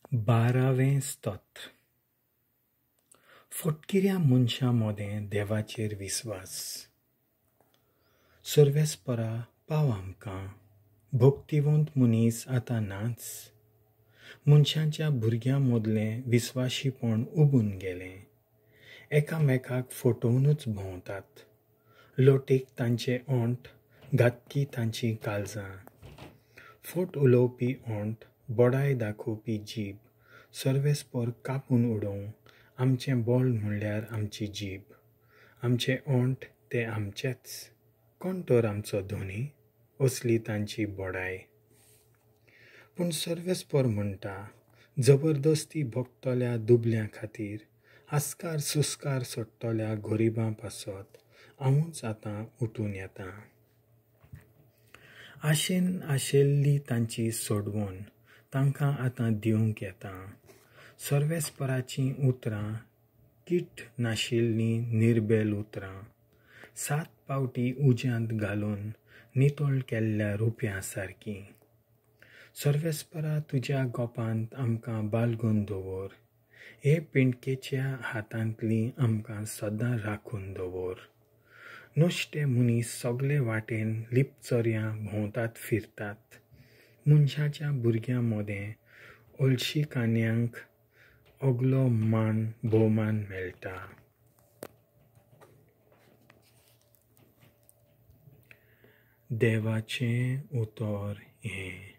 12वें स्तोत्र. फटकिऱ्या मनशां मोदें देवाचेर विस्वास. सर्वेस्परा पाव आमकां, भक्तिवंत मनीस आतां नाच. मनशांच्या भुरग्यां मदलें विस्वाशीपण उबून गेलें. एकामेकाक फटोवनूच भोंवतात. लोटीक तांचे ओंठ, घातकी तांचीं काळजां. फट उलोवपी ओंठ, बडाय दाखोवपी जीब, सर्वेस्पर कापून उडोवं. आमचें बळ म्हणल्यार आमची जीब, आमचे ओंठ ते आमचेच. कोण तर आमचो धनी, असली तांची बडाय. पूण सर्वेस्पर म्हणटा, जबरदस्ती भोगतल्या दुबल्यां खातीर, आस्कार सुस्कार सोडटल्या गरिबां पासत हांवूच आतां उठून येता. आशेन आशिल्ली तांची सोडवण तांकां आतां दिवंक येता. सर्वेस्पराचीं उतरां कीट नाशिल्लीं निर्बेल उतरां, 7 पावटी उज्यांत घालून नितळ केल्ल्या रुपया सारकीं. सर्वेस्परा तुज्या गोपांत आमकां बालगून दवर, हे पिंडकेच्या हातांतली आमकां सदां राखून दवर. नश्टे मनीस सगळे वाटेन लिपचर्यां भोंवतात फिरतात. मनशाच्या भुरग्यां मदें हळशिकाण्यांक अगलो मान भोवमान मेळटा. देवाचें उतर हें.